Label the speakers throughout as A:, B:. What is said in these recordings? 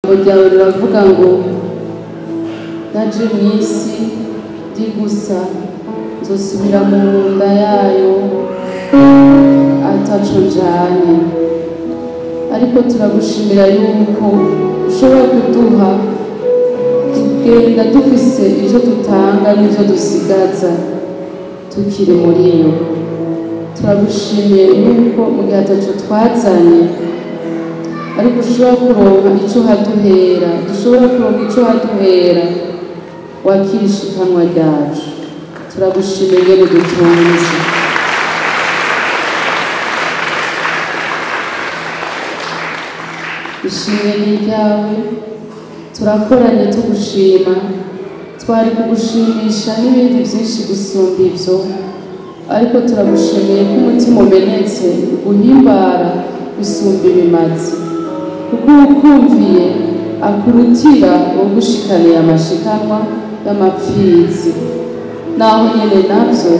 A: Ryawe riravuga ngo naje mu isi ndi gusa, nzosubira mu nda yayo ataco njanye. Ariko turagushimira yuko ushobora kuduha kugenda dufise ivyo dutanga n'ivyo dusigaza tukiri muri yo. Turagushimiye yuko mu gihe ataco twazanye, ariko ushobora kuronka ico haduhera, dushobora kuronka ico haduhera, wakira ishikanwa ryacu. Turagushimiye ingene dutunze. Ishimwe ni iryawe, turakoranye tugushima, twari kugushimisha n'ibindi byinshi gusumba ivyo, ariko turagushimiye ko umutima umenetse uguhimbara gusumba ibimazi, kuko uwukumviye akurutira uwugushikaniye amashikanwa y'amapfizi. Naho nyene navyo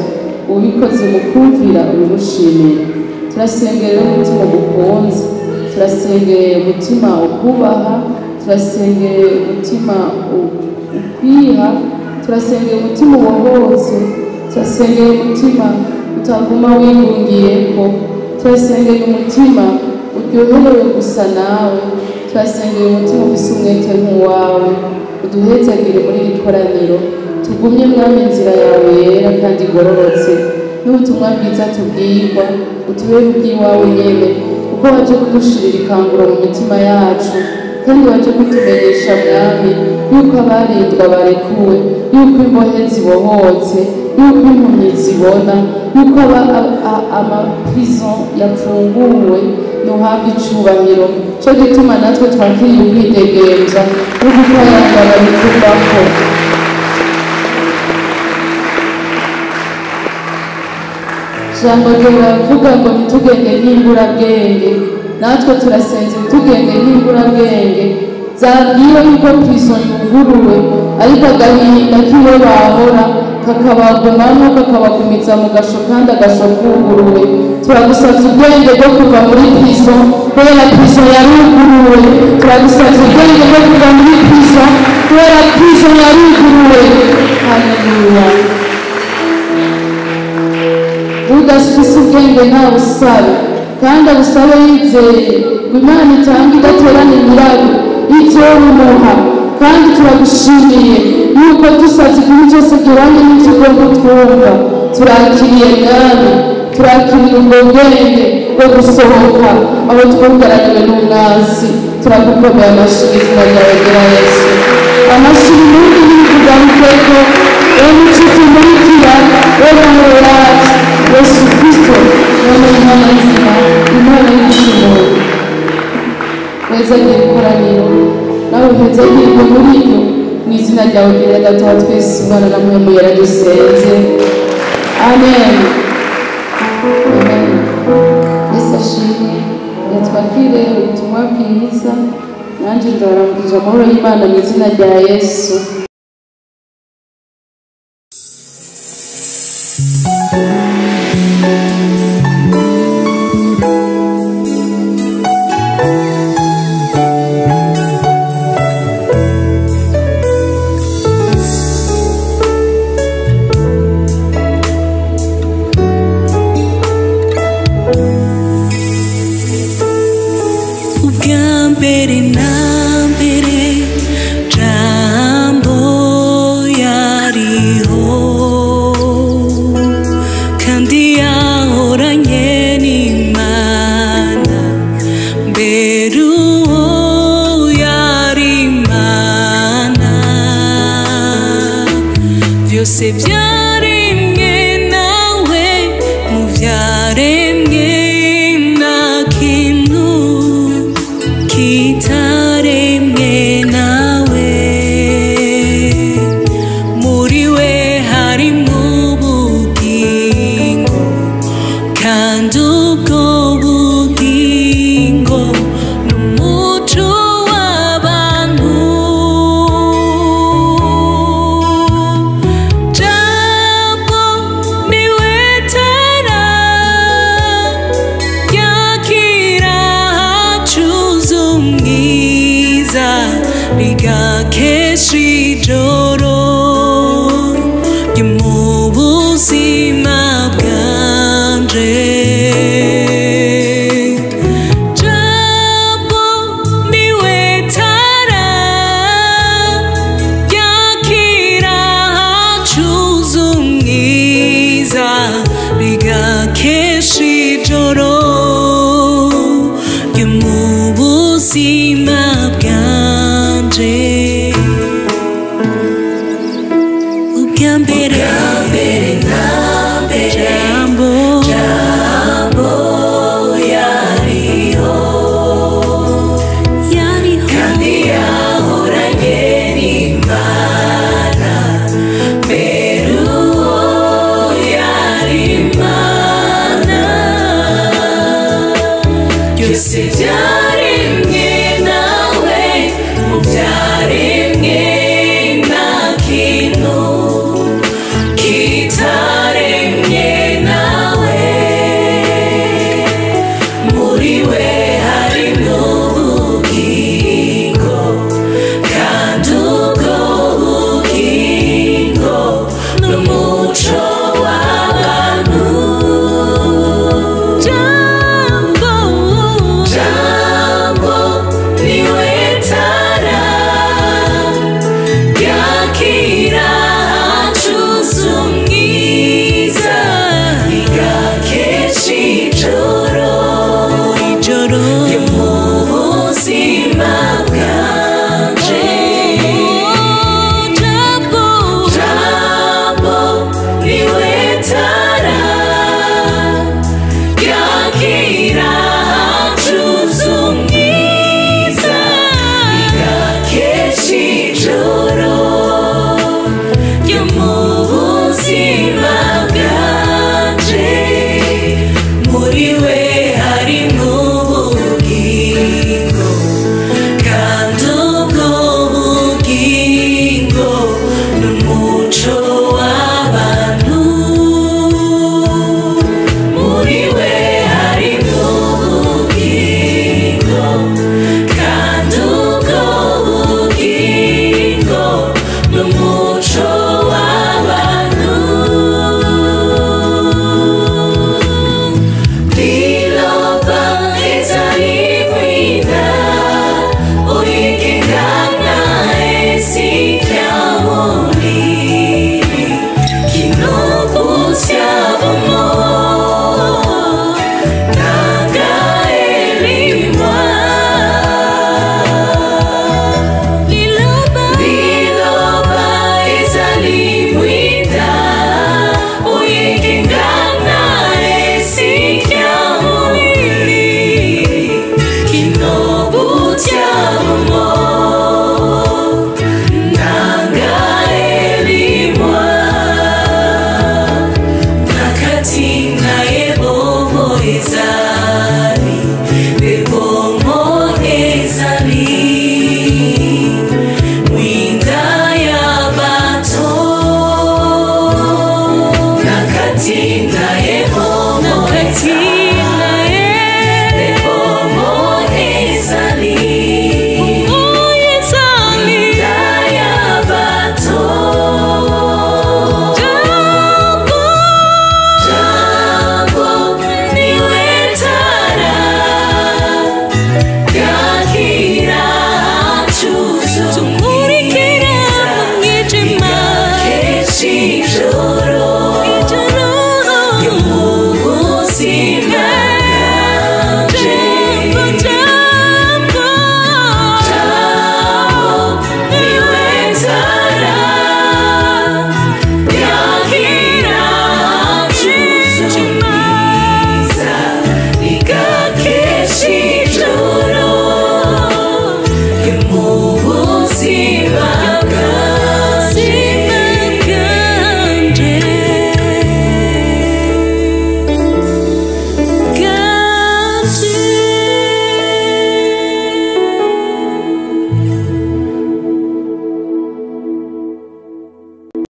A: ubikoze mu kumvira ubimushimira. Turasengerera umutima ugukunze, turasengeye umutima ukubaha, turasengeye umutima ukwiha, turasengeye umutima ubohotse, turasengeye umutima utaguma wigungiyeko, turasengeye umutima uryoherewe gusa nawe, turasengeye umutima ufise umwete nk'uwawe. Uduhezagire muri iri koraniro, tugumye Mwami inzira yawe yera kandi igororotse, n'ubutumwa bwiza tubwirwa utubere ubw'iwawe nyene, kuko waje kudushirira ikanguro mu mitima yacu, kandi waje kutumenyesha Mwami yuko abarindwa barekuwe, yuko imbohe zibohotse, yuko impumyi zibona, yuko amaprison yapfunguwe. Ntuhabwe icubahiro. Co gituma natwe twakiriye ukwidegemvya no gukayangana bituvako. Ijambo riravuga ngo ntitugende nk'imburabwenge, natwe turasenze ntitugende nk'imburabwenge. Zabwiwe yuko prison yuguruwe, ariko agahinda kiwe bahora kakabagumamo, kakabagumiza mu gasho, kandi agasho kuguruwe. Turagusavye ubwenge bwo kuva muri prison, kubera prison yaruguruwe. Turagusavye ubwenge bwo kuva muri prison, kubera prison yaruguruwe. Haleluya. Udafise ubwenge ntabusabe, kandi abusabe yizeye ngo Imana itanga idaterana imirari izorumuha. Kandi turagushimiye yuko dusavye ikintu cyose gihwanye n'ivyo ugomba twumva. Turakiriye Mwami, turakiriye ubwo bwenge bwo gusohoka aho twugaraniwe n'umwansi. Turagukomeye amashyi izina ryawe ryera Yesu. Amashyi n'ubundi n'ibikugarukeko, wowe mucuti umurikira, wowe mahoro yacu, Yesu Kristo, wowe Imana nzima, Imana y'igishimuro. Wezagire ikoraniro, nawe uhezagirwe muri ryo, mu izina ryawe ryera Data wa twese, Umwana na Mpwemu Yera dusenze. Amen. Amen. Yesu ashimwe. Twakire ubutumwa bwiza, nanjye ndabaramukije amahoro y'Imana mu izina rya Yesu.
B: Ubwa mbere na mbere, Jambo Rigakesha ijoro.